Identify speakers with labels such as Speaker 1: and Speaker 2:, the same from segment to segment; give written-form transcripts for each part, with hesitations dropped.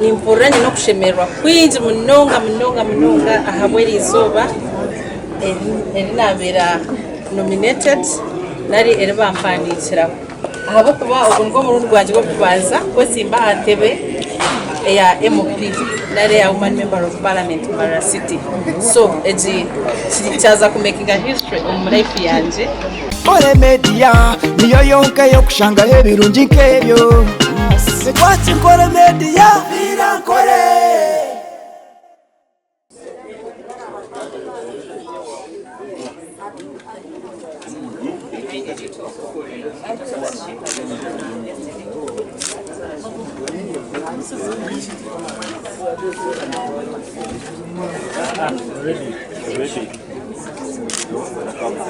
Speaker 1: Nimpurira nyine okushemererwa kwingi munonga munonga munonga ahabw'eri izooba eri nabeera nominated nari eri bampandiikiraho ahabw'okuba ogu nigwo murundi gwangye gw'okubanza kwetsimba aha ntebe eya MP nari eya Woman Member of Parliament Mbarara City so egi kyaza ku makinga history omu life yangye.
Speaker 2: Nkore Media niyo yonka ey'okushangaho ebirungi nk'ebyo. Watch Nkore Media. Viira Nkore.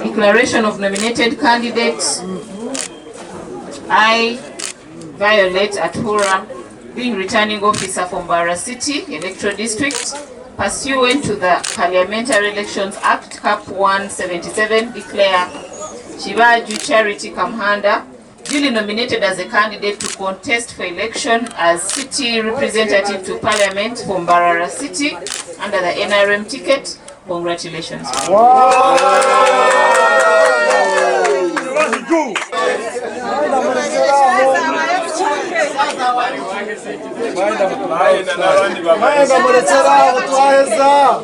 Speaker 3: Declaration of nominated candidate. I, Violet Atuhura, being returning officer for Mbarara City Electoral District, pursuant to the Parliamentary Elections Act, Cap 177, declare Kibaju Charity Kamuhanda duly nominated as a candidate to contest for election as city representative to Parliament for Mbarara City under the NRM ticket. Congratulations.
Speaker 4: Mwenda murekyere aho twaheza.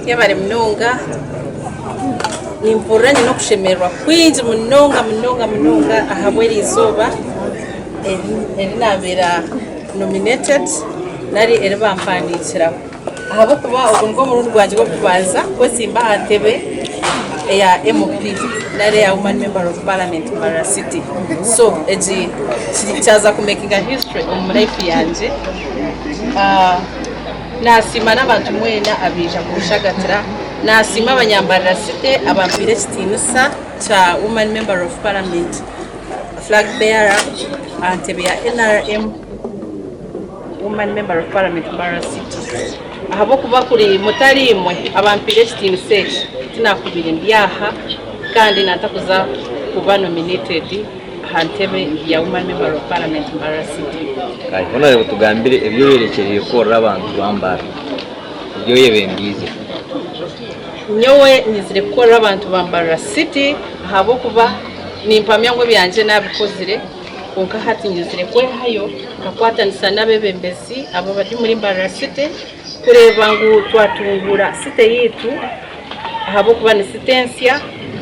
Speaker 1: Yebare munonga nimpurira nyine okushemererwa kwingi munonga munonga munonga ahabw'eri izooba eri nabeera nominated nari eri bampandiikiraho ahabw'okuba ogu nigwo murundi gwangye gw'okubanza kwetsimba aha ntebe eya MP nari eya Woman Member of Parliament Mbarara City so egi kyaza ku makinga history omu life yangye. Nasiima n'abantu mwena abaija kunshagatira. Nasiima abanyambarara City abampaire ekitiinisa kya Woman Member of Parliament Flag Bearer aha ntebe ya NRM Woman Member of Parliament Mbarara City. Ahabw'okuba kuri mutari imwe abampaire ekitiinisa eki, tinakubaire ndi aha kandi natakuza kuba nominated. aha ntebe ya Woman Member of Parliament Mbarara City.
Speaker 5: Kare hoona otugambire ebi oyorekyereire kukorera abantu ba Mbarara, ebi oyebembiize.
Speaker 1: Nyowe nyizire kukorera abantu ba Mbarara City ahabw'okuba nimpamya ngu ebyangye nabikozire kwonka hati nyizire kwehayo nkakwatanisa n'abebembezi abo abari omuri Mbarara City kureeba ngu twatunguura city yaitu ahabw'okuba ni city ensya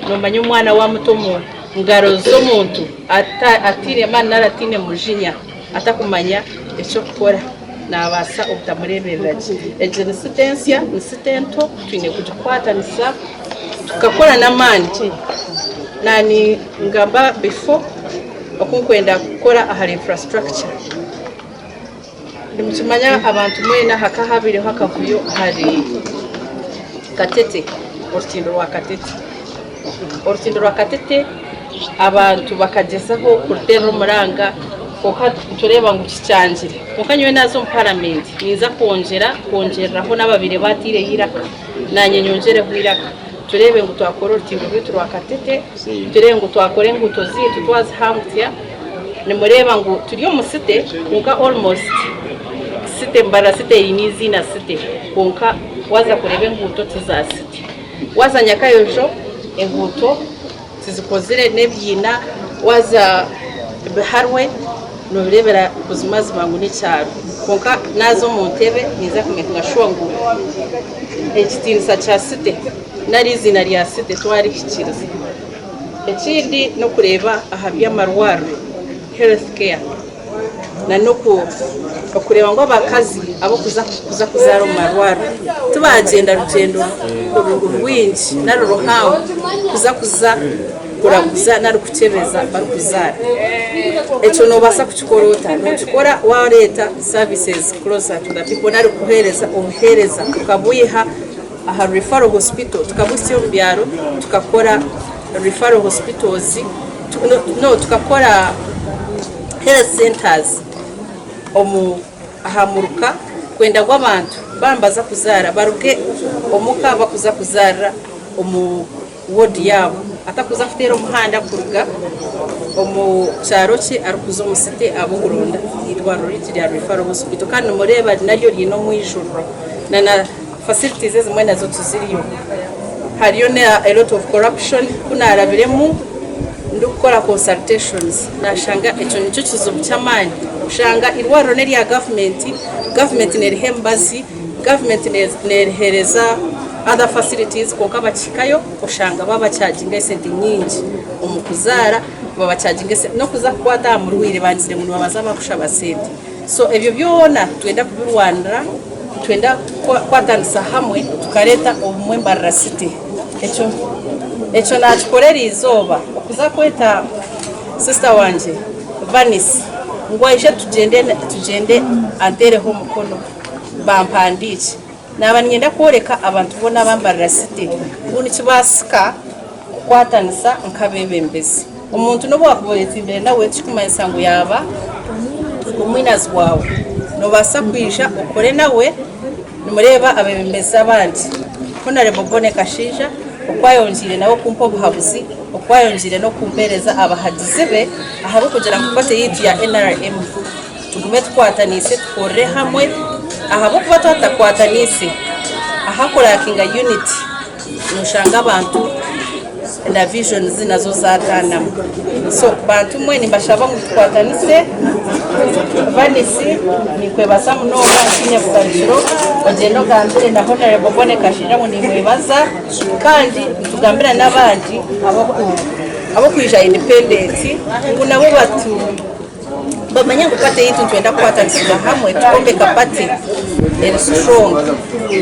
Speaker 1: nomanya omwana wamuta omu ngaro z'omuntu ataine maani nari ataine mujinya atakumanya eky'okukora naabaasa obutamureeberera gye. Egi ni site ensya, ni site nto twine kugikwatanisa tukakora n'amaani. Naaningamba before oku ndikwenda kukora ahari infrastructure. Nimukimanya abantu mwena hakaba habaireho akavuyo ahari Katete, orutindo rwa Katete. Orutindo rwa Katete abantu bakagyezaho kuruteerera omuranga kwonka nitureeba ngu kikyangire. Kwonka nyowe naaza omu paramenti ninza kwongyera kwongyereraho n'ababaire baateireho eiraka naanye nyongyereho eiraka tureebe ngu twakora orutindo rwaitu rwa Katete, tureebe ngu twakora enguuto zaitu twazihangutsya. Nimureeba ngu turi omu city kwonka almost city Mbarara city eine eiziina city kwonka waaza kureeba enguuto tiza city. Waaza Nyakayojo enguuto tizikozire n'ebiina, waaza Biharwe noobireebera buzimazima ngu n'ekyaro. Kwonka naaza omu ntebe ninza kumekinga shuwa ngu ekitiinisa kya city nari eiziina rya city twarihikiiriza. Ekindi n'okureeba aha by'amarwariro, health care, na n'okureeba ngu abakazi abarikuza kuzaara omu marwariro tibaagyenda rugyendo rwingi nari ruhango kuza kuza kuraguza nari kukyebeza barikuzaara. Ekyo noobaasa kukikora ota? Nookikora waareeta services closer to the people nari kuheereza obuheereza okabwiha aha referral hospital tukabuhitsya omu byaro tukakora referral hospitals no tukakora health centers omu aha muruka. Ndikwenda ngu abantu baaba nibaza kuzaara baruge omuka bakuza kuzaarira omu ward yaabo atakuza kuteera omuhanda kuruga omu kyaro kye arikuza omu city ahabw'okuronda eirwariro ryaitu rya Referral Hospital kandi nimureeba naryo riine omwijuriro na na facilities ezimwe nazo tiziriyo. Hariyo na a lot of corruption ku naarabiremu ndikukora consultations naashanga ekyo nikyo kizibu ky'amaani kushanga eirwariro n'erya gavumenti, gavumenti neeriha emibazi, gavumenti neeriheereza other facilities kwonka bakihikayo oshanga baabakyaginga esente nyingi omu kuzaara, babakyaginga esente n'okuza kukwata aha murwaire bangire ngu nibabanza baakushaba sente. So ebyo byona nitwenda kubirwanira, nitwenda kukwatanisa hamwe tukareeta obumwe Mbarara City. Ekyo ekyo naakikora eriizooba okuza kweta sister wangye Vanice ngu aije tugyende tugyende anteereho omukono bampandiikye. Naaba niinyenda kworeka abantu boona aba Mbarara City ngu nikibaasika kukwatanisa nk'abeebembezi. Omuntu n'obu waakuba oyetsimbire nawe tikirikumanyisa ngu yaaba omwinazi waawe. Noobaasa kwija okore nawe nimureeba abeebembezi abandi. Honarebo Bonny Kashaija oku ayongyeire nawe kumpa obuhabuzi, oku ayongyeire n'okumpeereza abahagizi be ahabw'okugira ngu paate yaitu ya nrm tugume tukwataniise tukorere hamwe ahabw'okuba twaba tutakwataniise ahakurakinga unity noshanga abantu na visions nazo zataanamu. So bantu mwe nimbashaba ngu tukwatanise, Vanisi ninkwebaza munonga ntiine bugarukiro ogyende ogambire na Honourable Bonny Kashaija ngu nimwebaza kandi nitugambira n'abandi abokwija independent ngu nabo batu Bamanye ngu party yaitu nitwenda kukwatanisibwa hamwe tukombeka party eri strong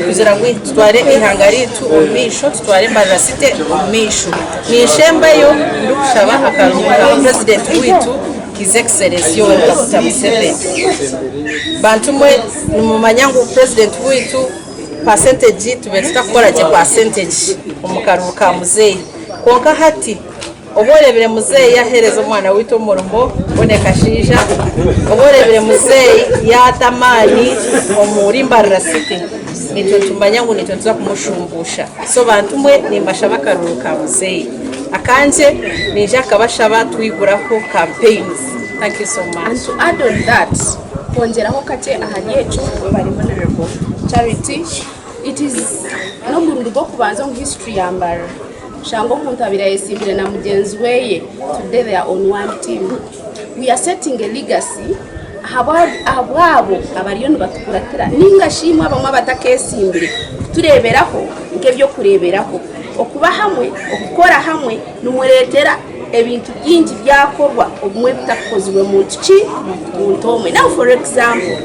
Speaker 1: kugira ngu tutware eihanga ryaitu omu maisho, tutware Mbarara City omu maisho. Ninshembayo ndikushaba akaruru ka president waitu His Excellency Yoweri Kaguta Museveni. Bantu mwe nimumanya ngu president waitu percentage tubaire tutakukora gye percentage omu karuru ka muzeeyi kwonka hati Obu oreebire muzeeyi yaaheereza omwana waitu omurimo Bonny Kashaija, obu oreebire muzeeyi yaata amaani omuri Mbarara City, naitwe nitumanya ngu naitwe nituza kumushumbuusha. So bantu mwe nimbashaba akaruru ka muzeeyi. Akangye niinyija kukabashaba twiguraho campaigns. Thank you so much.
Speaker 6: And to add on that, kwongyeraho kakye ahari ekyo, webare Honourable Charity, it is n'omurundi gw'okubanza omu history ya Mbarara Shanga omuntu abaire ayesimbire na mugyenzi weye today they are on one team. We are setting a legacy ahabwabo abariyo nibatukuratira ninga shi imwe abamwe abatakesimbire kutureberaho nk'ebyokureberaho. Okuba hamwe, okukora hamwe nimuretera ebintu bingi byakorwa obumwe ebitakukozirwe muntu ki? Muntu omwe. Now for example,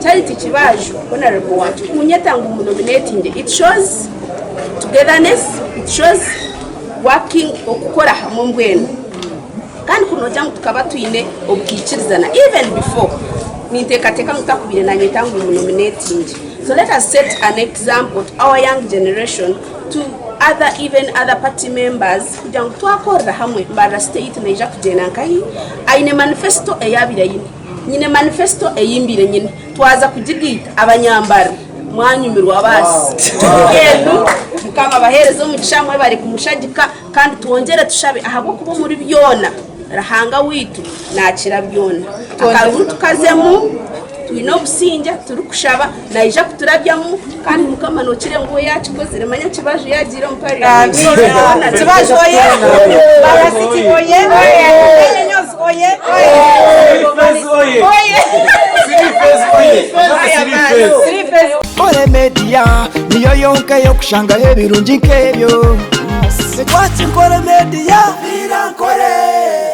Speaker 6: Charity Kibaju honorable wangye kunyeta ngu munominatinge it shows Togetherness, it shows working okukora hamwe mbwenu kandi kunogira ngu tukaba twine obwikirizana even before ninteekateeka ngu takubaire nanyeta ngu munominatinge so let us set an example to our young generation to other even other party members kugira ngu twakorera hamwe Mbarara City yaitu neija kugyenda nkahi aine manifesto ei abaire aine nyine manifesto ei mbaire nyine twaza kugigaita abanyambarara Mwanyumirwa baasi. Mbwenu Mukama abaheereze omugisha mwebare kumushagika kandi twongyere tushabe ahabw'okuba omuri byona Ruhanga waitu naakira byona. Akaruru tukazemu twine obusingye turikushaba naija kuturabyamu kandi Mukama nookira ngu we yaakikozire manya Kibaju yaagiire omu parliament.
Speaker 1: Kibaju oye! Mbarara City oye! Enyonyozi oye!
Speaker 2: Nkore Media niyo yonka ey'okushangaho ebirungi nk'ebyo. Twaki Nkore Media, Nkore.